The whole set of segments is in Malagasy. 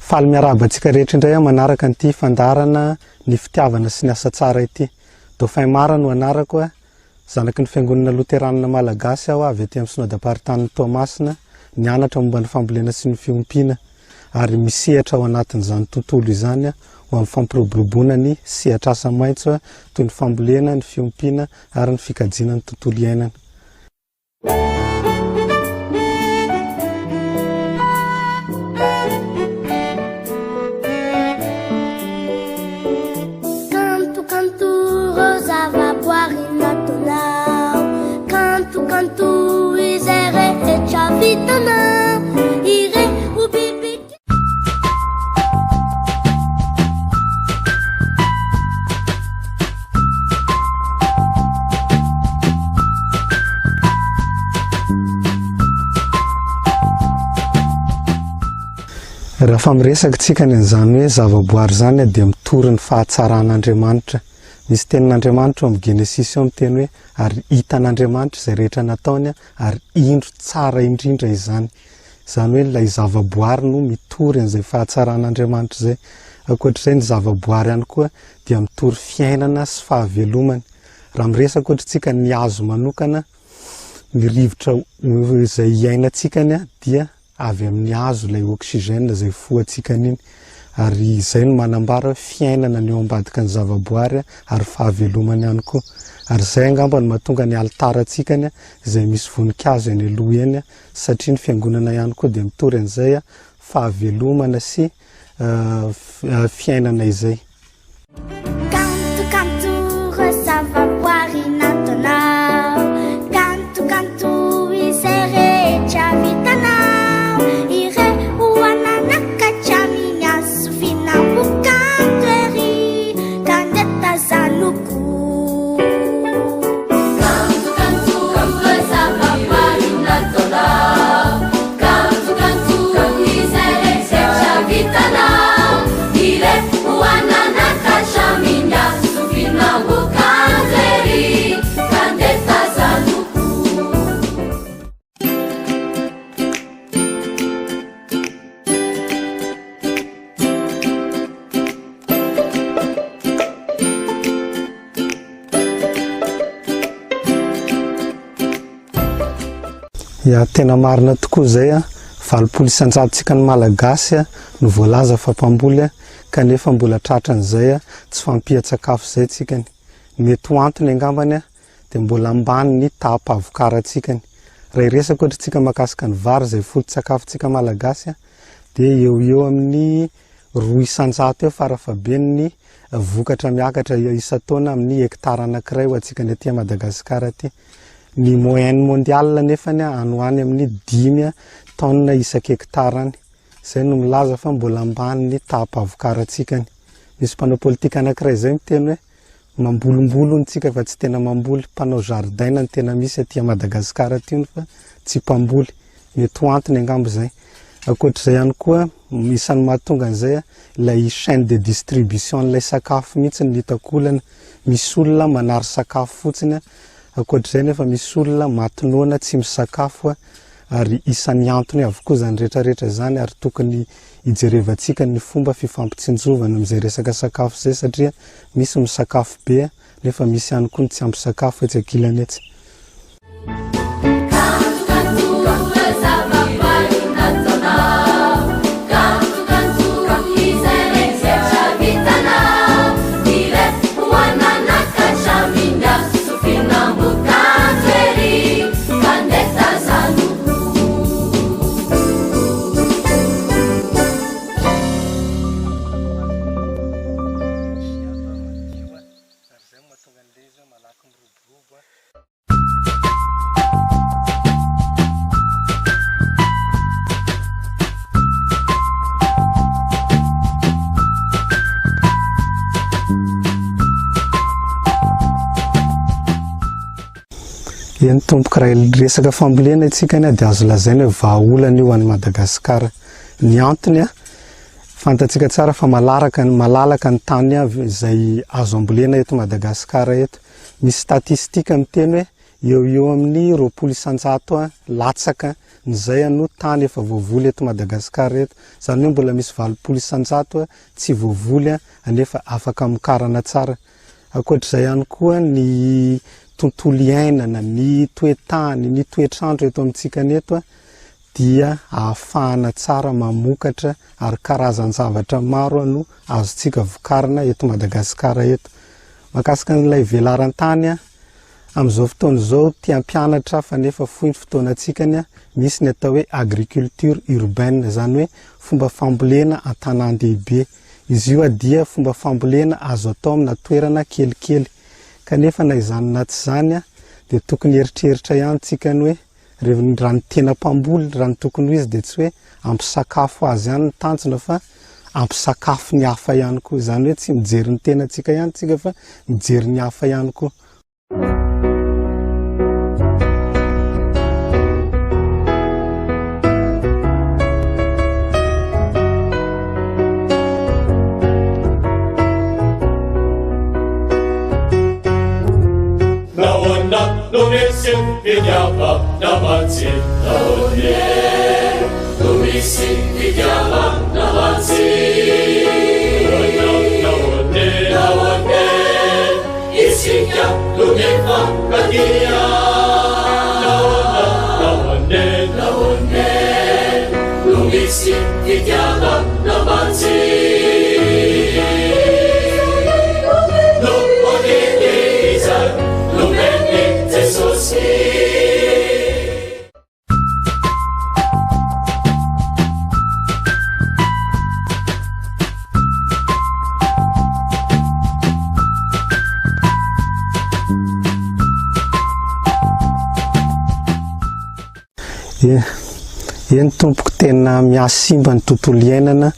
Faly miarahaba antsika rehetra indray aho manaraka an'ity fandaharana ny fitiavana sy ny asa tsara ity. Dauphin Mara no anarako, zanaky ny Fiangonana Loteranina Malagasy aho avy aty amin'ny Synodam-paritanin'i Toamasina, nianatra momba ny fambolena sy ny fiompiana ary misehatra ao anatin'izany tontolo izany ho amin'ny fampiroboroboana ny sehatr'asa maitso toy ny fambolena, ny fiompiana ary ny fikajiana ny tontolo iainana. Kanto kanto ireo zavaboary nataonao Kanto kanto izay rehetra vitanao Ireo biby Raha fa miresaka tsika ny an'izany hoe zavaboary izany dia mitory ny fahatsaran'Andriamanitra. Misy tenin'Andriamanitra ao amin'ny Genesisy ao miteny hoe ary hitan'Andriamanitra izay rehetra nataony ary indro tsara indrindra izany. Izany hoe ilay zavaboary no mitory an'izay fahatsaran'Andriamanitra izay. Ankoatr'izay ny zavaboary ihany koa dia mitory fiainana sy fahavelomana. Raha miresaka ohatra tsika ny hazo manokana, ny rivotra izay iainantsika dia avy amin'ny hazo ilay oxygène izay fohantsika an'iny ary izay no manambara hoe fiainana ny eo ambadika ny zavaboary ary fahavelomana ihany koa ary izay angamba no mahatonga ny alitarantsika any izay misy voninkazo eny aloha eny satria ny fiangonana ihany koa dia mitory an'izay fahavelomana sy fiainana izay. Kanto kanto ireo zavaboary nataonao Kanto kanto izay rehetra vitanao Ireo ananaka hatramin'ny hasofiana ho kanto ery Ka ndeha tazanoko Kanto kanto ireo zavaboary nataonao Kanto kanto izay rehetra vitanao Ireo Ya, tena marina tokoa izay a, 80% tsika ny Malagasy no voalaza fa mpamboly a, kanefa mbola tratran'izay tsy fahampian-tsakafo izay tsikany. Ny mety ho antony angambany dia mbola ambany ny taham-pahavokaran-tsikany. Raha hiresaka ohatra tsika mahakasika ny vary izay foto-tsakafontsika Malagasy dia eo ho eo amin'ny 2% eo farafahabeny ny vokatra miakatra isan-taona amin'ny hectare anankiray ho antsika ny aty Madagasikara aty. Ny moyenne mondiale nefany any ho any amin'ny 5 tonnes isan-kectare any. Izay no milaza fa mbola ambany ny taham-pahavokarantsika any. Misy mpanao politika anankiray izay miteny hoe mambolomboly hono tsika fa tsy tena mamboly, mpanao jardin no tena misy aty Madagasikara aty hono fa tsy mpamboly. Mety ho antony angamba izay. Ankoatr'izay ihany koa, isan'ny mahatonga an'izay ilay chaîne de distribution an'ilay sakafo mihitsy no hitako olana. Misy olona manary sakafo fotsiny, ankoatr'izay nefa misy olona maty noana tsy misakafo ary isan'ny antony avokoa izany rehetra rehetra izany ary tokony hijerevantsika ny fomba fifampitsinjovana amin'izay resaka sakafo izay satria misy misakafo be nefa misy ihany koa ny tsy ampy sakafo etsy ankilany etsy. Eny tompoko, raha resaka fambolena isika anie dia azo lazaina hoe vahaolana io ho an'i Madagasikara. Ny antony, fantatsika tsara fa malaraka ny malalaka ny tany izay azo ambolena eto Madagasikara eto. Misy statistique miteny hoe eo ho eo amin'ny 20% latsaka n'izay no tany efa voavoly eto Madagasikara eto. Izany hoe mbola misy 80% tsy voavoly anefa afaka amokarana tsara. Ankoatr'izay ihany koa ny tontolo iainana, ny toe-tany, ny toetr'andro eto amintsika eto dia ahafahana tsara mamokatra ary karazan-javatra maro no azontsika vokarina eto Madagasikara eto. Mahakasika an'ilay velaran-tany, amin'izao fotoana izao te hampianatra fa nefa fohy ny fotoanantsika, misy ny atao hoe agriculture urbaine, izany hoe fomba fambolena an-tanàn-dehibe. Izy io dia fomba fambolena azo atao amina toerana kelikely. Kanefa na izany na tsy izany dia tokony hieritreritra ihany tsika ny hoe raha ny tena mpamboly, raha ny tokony ho izy dia tsy hoe hampisakafo azy ihany ny tanjona fa hampisakafo ny hafa ihany koa. Izany hoe tsy mijery ny tenantsika ihany tsika fa mijery ny hafa ihany koa. Nahoana no misy fitiavana mantsy? Nahoana no misy fitiavana mantsy? Nahoana, nahoana, isika no mifankatia? Nahoana, nahoana, nahoana no misy fitiavana mantsy? No didy izay nomen'i Jesosy. Eny tompoko, tena mihasimba ny tontolo iainana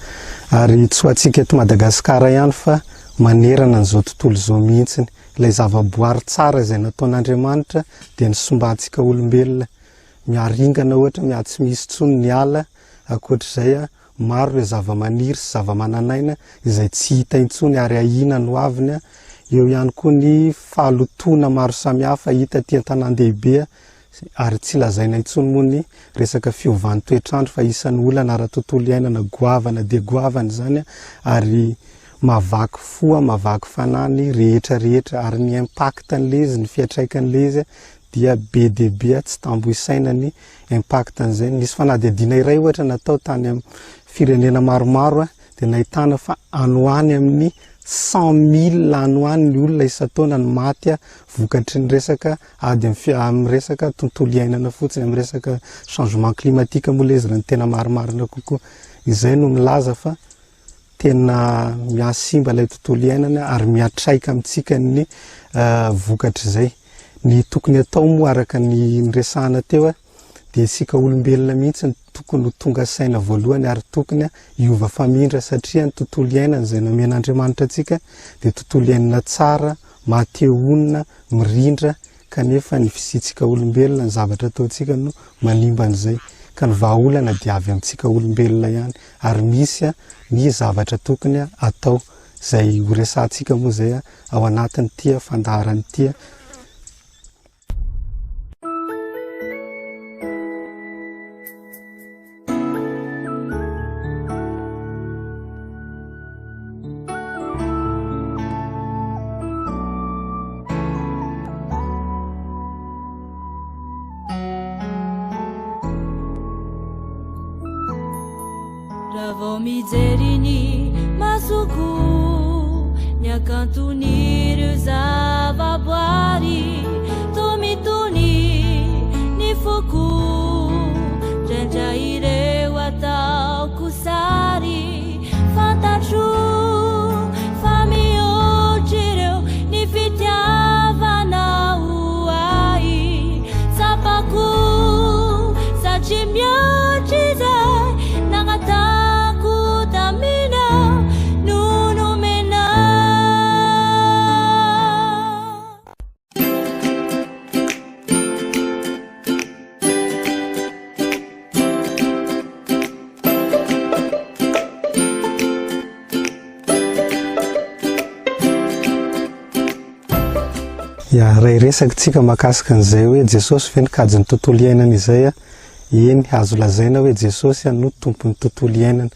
ary tsy ho antsika eto Madagasikara ihany fa manerana an'izao tontolo izao mihitsy. Ilay zavaboary tsara izay nataon'Andriamanitra dia ny sombantsika olombelona. Miharingana ohatra, miha-tsy misy intsony ny ala, ankoatr'izay maro ireo zava-maniry sy zava-manan'aina izay tsy hita intsony ary ahiana ny hoaviny, eo ihany koa ny fahalotoana maro samihafa hita aty an-tanàn-dehibe ary tsy lazaina intsony moa ny resaka fiovan'ny toetr'andro fa isan'ny olana ara-tontolo iainana goavana dia goavana izany ary mahavaky fo, mahavaky fanahy ny rehetra rehetra ary ny impact an'ilay izy, ny fiantraikan'ilay izy dia be dia be tsy tambo isaina ny impact an'izay. Nisy fanadihadiana iray ohatra natao tany amin'ny firenena maromaro dia nahitana fa any ho any amin'ny 100 000 any ho any ny olona isan-taona no maty vokatry ny resaka ady amin'ny resaka tontolo iainana fotsiny, amin'ny resaka changement climatique moa ilay izy raha ny tena marimarina kokoa. Izay no milaza fa tena mihasimba ilay tontolo iainana ary miantraika amintsika ny vokatr'izay. Ny tokony atao moa araka ny niresahana teo dia isika olombelona mihitsy no tokony ho tonga saina voalohany ary tokony hiova famindra satria ny tontolo iainana izay nomen'Andriamanitra antsika dia tontolo iainana tsara, maha-te honina, mirindra kanefa ny fisiantsika olombelona, ny zavatra ataontsika no manimba an'izay. Ka ny vahaolana dia avy amintsika olombelona ihany ary misy ny zavatra tokony atao izay ho resahantsika moa izay ao anatin'ity fandaharana ity. Raha vao mijery ny masoko ny hakanton'ireo zavaboary toa mitony ny foko indraindray ireo ataoko sary fantatro fa mihoatra ireo ny fitiavanao ahy tsapako satria mihoatra izay nangatahako taminao no nomenao. Ya, raha hiresaka tsika mahakasika an'izay hoe Jesosy ve nikajy ny tontolo iainana izay, eny, azo lazaina hoe Jesosy no tompon'ny tontolo iainana.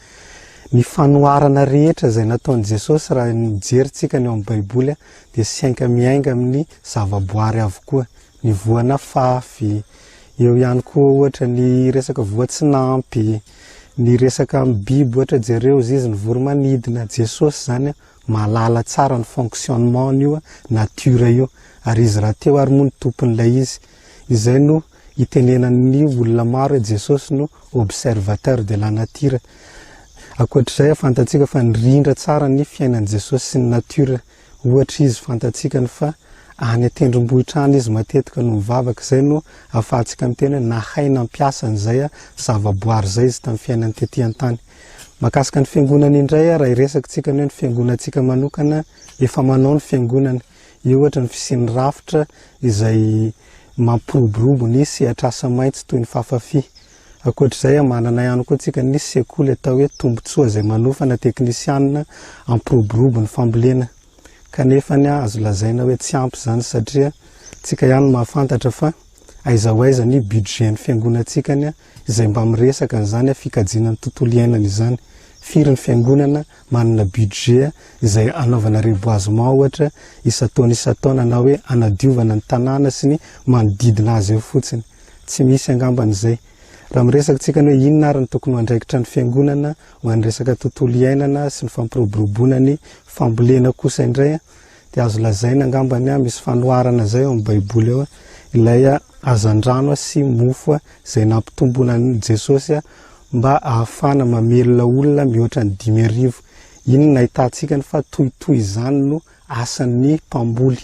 Ny fanoharana rehetra izay nataon'i Jesosy raha mijery tsika ny ao amin'ny Baiboly dia sainka miainga amin'ny zavaboary avokoa. Ny voa nafafy, eo ihany koa ohatra ny resaka voatsinampy, ny resaka amin'ny biby ohatra jereo izy izy ny voro-manidina. Jesosy izany mahalala tsara ny fonctionnement-n'io nature io ary izy rahateo ary moa no tompon'ilay izy. Izay no itenenan'ny olona maro hoe Jesosy no observateur de la nature. Ankoatr'izay, fantatsika fa nirindra tsara ny fiainan'i Jesosy sy ny nature. Ohatra izy fantatsika ny fa any an-tendrombohitra any izy matetika no mivavaka, izay no ahafahantsika miteny hoe nahay nampiasa an'izay zavaboary izay izy tamin'ny fiainany tety an-tany. Mahakasika ny fiangonana indray, raha hiresaka tsika ny hoe ny fiangonantsika manokana, efa manao ny fiangonana. Eo ohatra ny fisian'ny rafitra izay mampiroborobo ny sehatr'asa maitso toy ny fafafi. Ankoatr'izay, manana ihany koa tsika ny sekoly atao hoe Tombontsoa izay manofana teknisianina hampiroborobo ny fambolena. Kanefa ny azo lazaina hoe tsy ampy izany satria tsika ihany no mahafantatra fa aiza ho aiza ny budget-n'ny fiangonantsika ny izay mba miresaka an'izany fikajiana ny tontolo iainana izany. Firy ny fiangonana manana budget izay anaovana reboisement ohatra isan-taona isan-taona na hoe anadiovana ny tanàna sy ny manodidina azy eo fotsiny. Tsy misy angambany izay. Raha miresaka tsika ny hoe inona ary ny tokony ho andraikitra ny fiangonana ho an'ny resaka tontolo iainana sy ny fampiroboroboana ny fambolena kosa indray dia azo lazaina angambany misy fanoharana izay ao amin'ny baiboly ao ilay hazandrano sy mofo izay nampitomboana an'i Jesosy mba ahafahana mamelona olona mihoatra ny 5000. Iny no nahitantsika ny fa tohitohy izany no asan'ny mpamboly.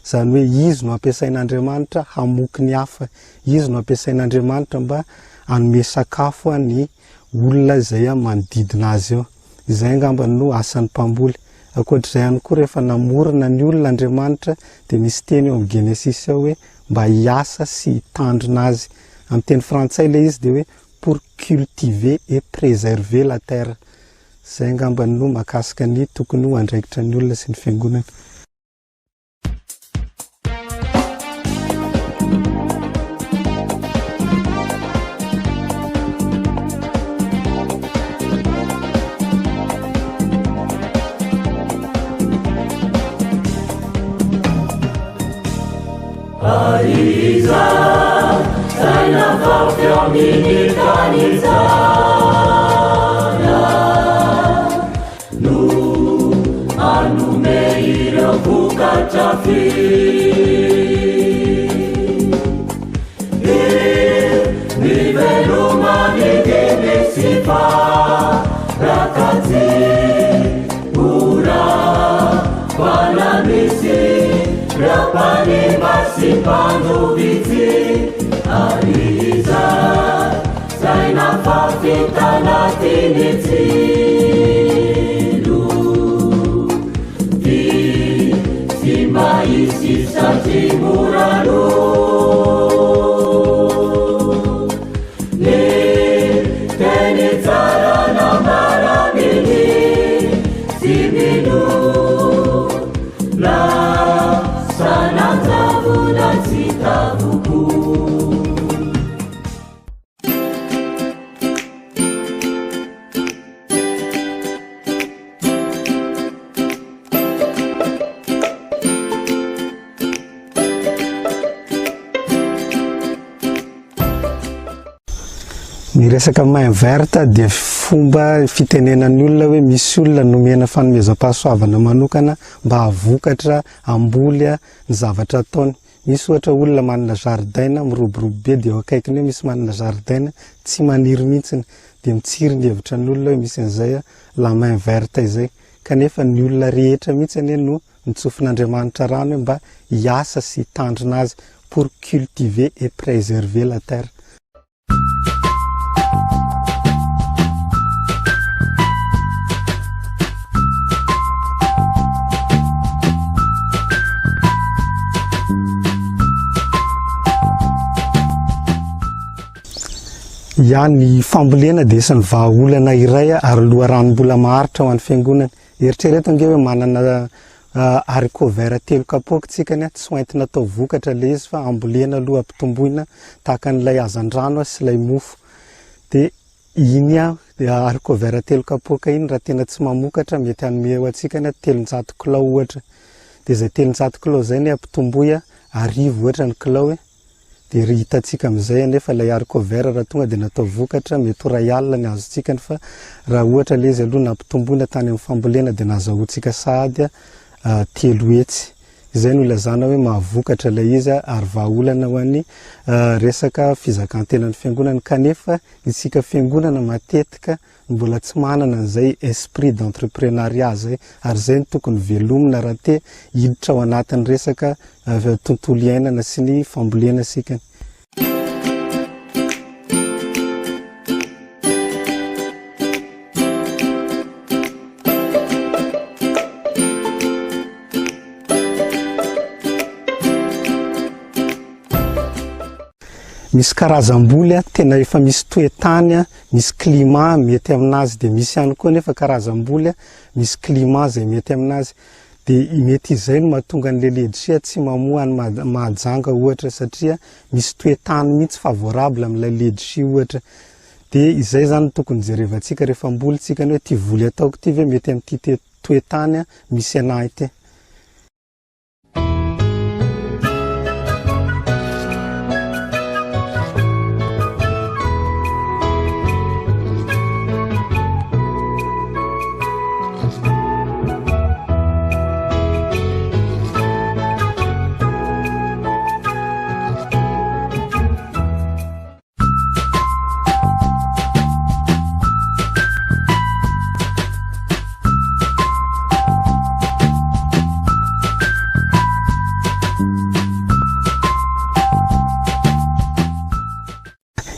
Izany hoe izy no ampiasain'Andriamanitra hamoky ny hafa. Izy no ampiasain'Andriamanitra mba hanome sakafo ny olona izay manodidina azy eo. Izay angamba no asan'ny mpamboly. Ankoatr'izay ihany koa rehefa namorona ny olona Andriamanitra dia misy teny ao amin'ny Genesisy ao hoe mba hiasa sy hitandrina azy. Amin'ny teny frantsay ilay izy dia hoe pour cultiver et préserver la terre. Izay angamba no mahakasika ny tokony ho andraikitra ny olona sy ny fiangonana. Ny resaka main verte dia fomba fitenenan'ny olona hoe misy olona nomena fanomezam-pahasoavana manokana mba hahavokatra hamboly ny zavatra ataony. Misy ohatra olona manana jardin miroborobo be dia eo akaikiny eo misy manana jardin tsy maniry mihitsiny dia mitsiry ny hevitra ny olona hoe misy an'izay la main verte izay kanefa ny olona rehetra mihitsy anie no notsofin'Andriamanitra rano hoe mba hiasa sy hitandrina azy pour cultiver et préserver la terre. Ya, ny fambolena dia isan'ny vahaolana iray ary loharanom-bola maharitra ho an'ny fiangonana. Eritrereto ange hoe manana. Haricot vert 3 kapoaka tsika ny tsy hoentina atao vokatra ilay izy fa ambolena aloha ampitomboina tahaka an'ilay hazandrano sy ilay mofo. Dia iny haricot vert 3 kapoaka iny raha tena tsy mamokatra mety hanome ho antsika ny 300 kilao ohatra. Dia izay 300 kilao izay ny ampitomboy 1000 ohatra ny kilao e. Dia ry hitantsika amin'izay anefa ilay haricot vert raha tonga dia natao vokatra, mety ho iray alina ny azontsika fa raha ohatra ilay izy aloha nampitomboina tany amin'ny fambolena dia nahazahoantsika sahady 300. Izay no ilazana hoe mahavokatra ilay izy ary vahaolana ho an'ny resaka fizakan-tenan'ny fiangonana. Kanefa isika fiangonana matetika mbola tsy manana an'izay esprit d'entrepreneuriat zay ary zay no tokony velomina raha te hiditra ao anatin'ny resaka tontolo iainana sy ny fambolena isika. Misy karazam-boly tena efa misy toe-tany, misy climat mety aminazy, dia misy ihany koa nefa karazam-boly misy climat izay mety aminazy. Dia mety izay no mahatonga an'ilay ledisia tsy mamoa any Mahajanga ohatra, satria misy toe-tany mihitsy favorable amin'ilay ledisia ohatra. Dia izay izany no tokony jerevantsika rehefa hamboly tsika ny hoe ity voly ataoko ity ve mety amin'ity toe-tany misy anahy ity.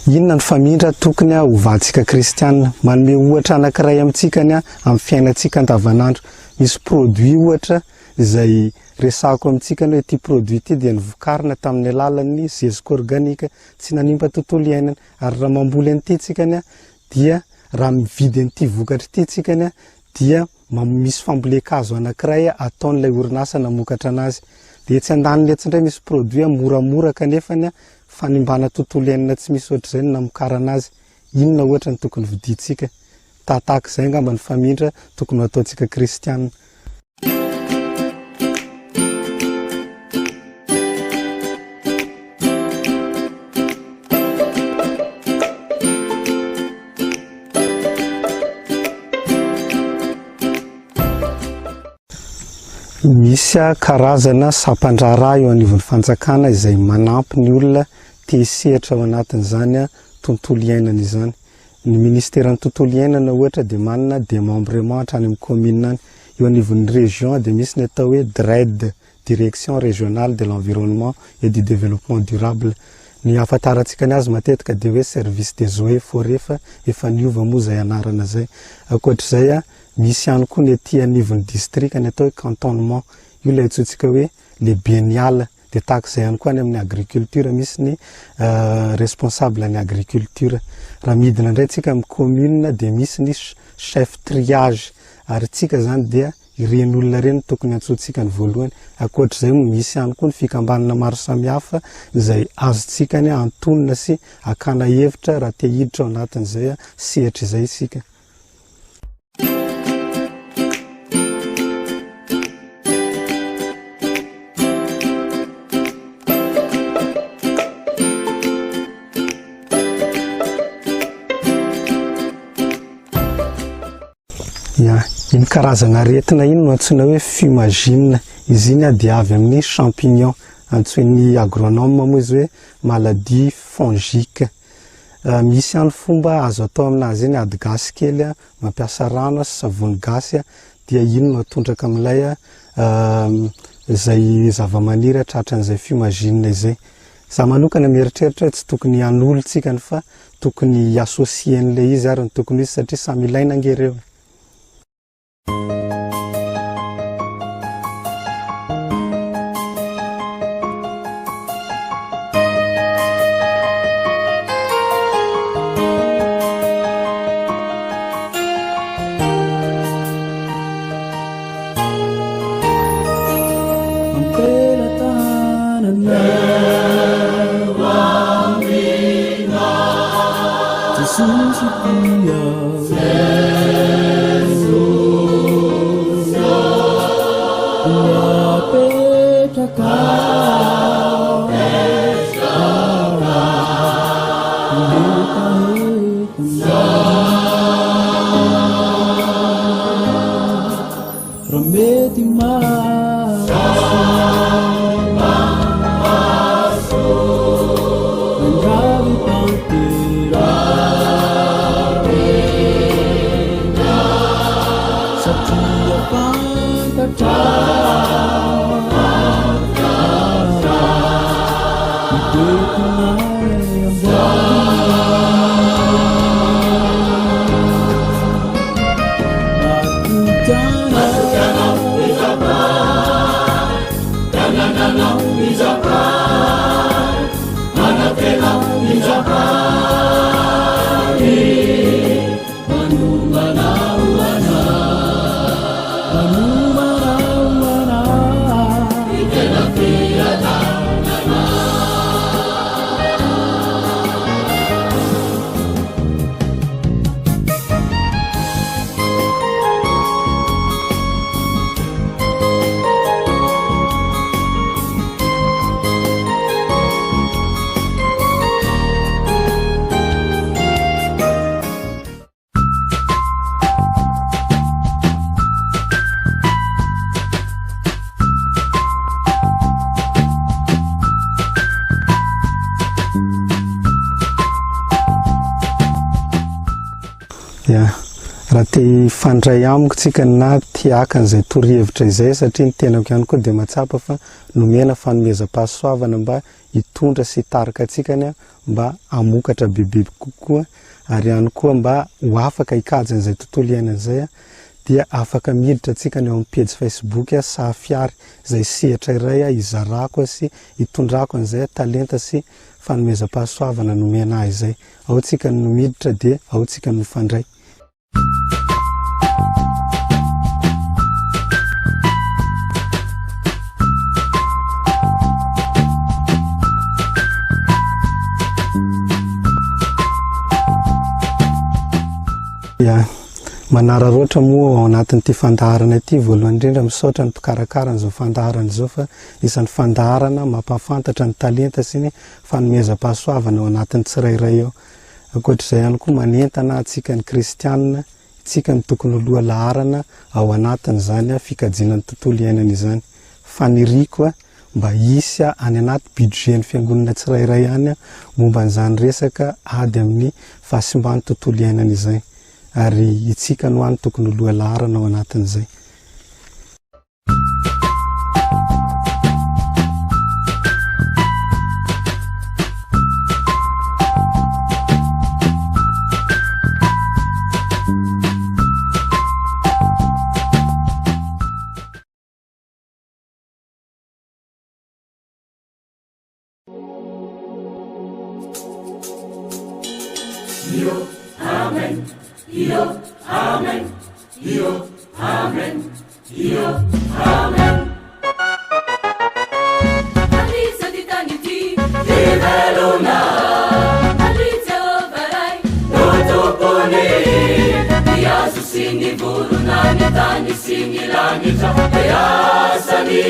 Inona ny famindra tokony hovantsika kristiana? Manome ohatra anankiray amintsika ny amin'ny fiainantsika andavanandro. Misy produit ohatra izay resahako amintsika ny hoe ity produit ity dia novokarina tamin'ny alalan'ny zezika organika. Tsy nanimba tontolo iainana. Ary raha mamboly an'ity tsika ny dia raha mividy an'ity vokatra ity tsika ny dia misy fambolen-kazo anankiray ataon'ilay orinasa namokatra anazy. Dia etsy andaniny etsy indray misy produit moramora kanefa ny fanimbana tontolo iainana tsy misy ohatr'izay no namokarana azy. Inona ohatra no tokony vidiantsika? Tahatahaka izay angamba ny famindra tokony ho ataontsika kristiana. Misy karazana sampan-draharaha eo anivon'ny fanjakana izay manampy ny olona te hisehatra ao anatin'izany tontolo iainana izany. Ny ministeran'ny tontolo iainana ohatra dia manana démembrement hatrany amin'ny commune any. Eo anivon'ny région dia misy ny atao hoe DRED, Direction Régionale de l'Environnement et du Développement Durable. Ny ahafantarantsika ny azy matetika dia hoe Service des Eaux et Forêts fa efa niova moa izay anarana izay. Ankoatr'izay, misy ihany koa ny aty anivon'ny distrika ny atao hoe cantonnement. Io ilay antsointsika hoe lehiben'ny ala. Dia tahaka izay ihany koa any amin'ny agriculture misy ny responsable ny agriculture. Raha midina indray tsika amin'ny commune dia misy ny chef triage ary tsika izany dia ireny olona ireny no tokony antsointsika ny voalohany. Ankoatr'izay moa misy ihany koa ny fikambanana maro samihafa izay azontsika ny antonona sy akana hevitra raha te hiditra ao anatin'izay sehatra izay isika. Ya, iny karazana aretina iny no antsoina hoe fumagine. Izy iny dia avy amin'ny champignon. Antsoin'ny agronome moa izy hoe maladie fongique. Misy ihany fomba azo atao aminazy iny, ady gasy kely, mampiasa rano sy savony gasy dia iny no atondraka amin'ilay izay zavamaniry tratran'izay fumagine izay. Za manokana mieritreritra hoe tsy tokony hanolo tsika ny fa tokony hi-associer an'ilay izy ary ny tokony ho izy satria samy ilaina ange ireo e. Jesosy tia. Jesosy no apetraka. Raha mety maso Miangavy tanteraka Satria fantatra Ny bekonay Ya, raha te hifandray amiko tsika na te haka an'izay torohevitra izay satria ny tenako ihany koa dia mahatsapa fa nomena fanomezam-pahasoavana mba hitondra sy hitarika antsika ny mba hamokatra bebe kokoa ary ihany koa mba ho afaka hikajy an'izay tontolo iainana izay dia afaka miditra antsika ny ao amin'ny pejy Facebook Sahafiary izay sehatra iray hizarako sy hitondrako an'izay talenta sy fanomezam-pahasoavana nomena ahy izay. Ao tsika no miditra dia ao tsika no mifandray. Ya, manararaotra moa ao anatin'ity fandaharana ity, voalohany indrindra misaotra ny mpikarakara an'izao fandaharana izao fa isan'ny fandaharana mampahafantatra ny talenta sy ny fanomezam-pahasoavana ao anatin'ny tsirairay ao. Ankoatr'izay ihany koa manentana antsika ny kristianina, itsika no tokony ho loha laharana ao anatin'izany fikajiana ny tontolo iainana izany. Faniriako mba hisy any anaty budget-n'ny fiangonana tsirairay any momba an'izany resaka ady amin'ny fahasimban'ny tontolo iainana izay. Ary itsika no any tokony ho loha laharana ao anatin'izay. Io, amen. Io, amen. Io, amen. Io, amen. Andriza ty tany ity, ty velona. Andry Jehovah Ray, no tompony. Ny hazo sy ny vorona, ny tany sy ny lanitra, dia asany.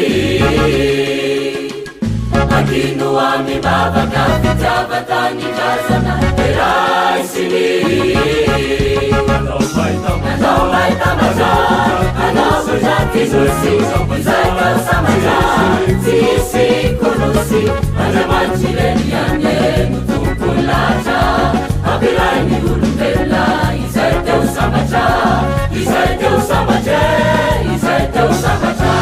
Adino amim-bavaka fitiavan-tanindrazana Raisiny. Anao mahita anao sojaty nosy izay tao sambatra tsisy korosy Andriamanitry ireny ihany no tompony lahatra Ampiray ny olombelona izay teo sambatra izay teo sambatra izay teo sambatra.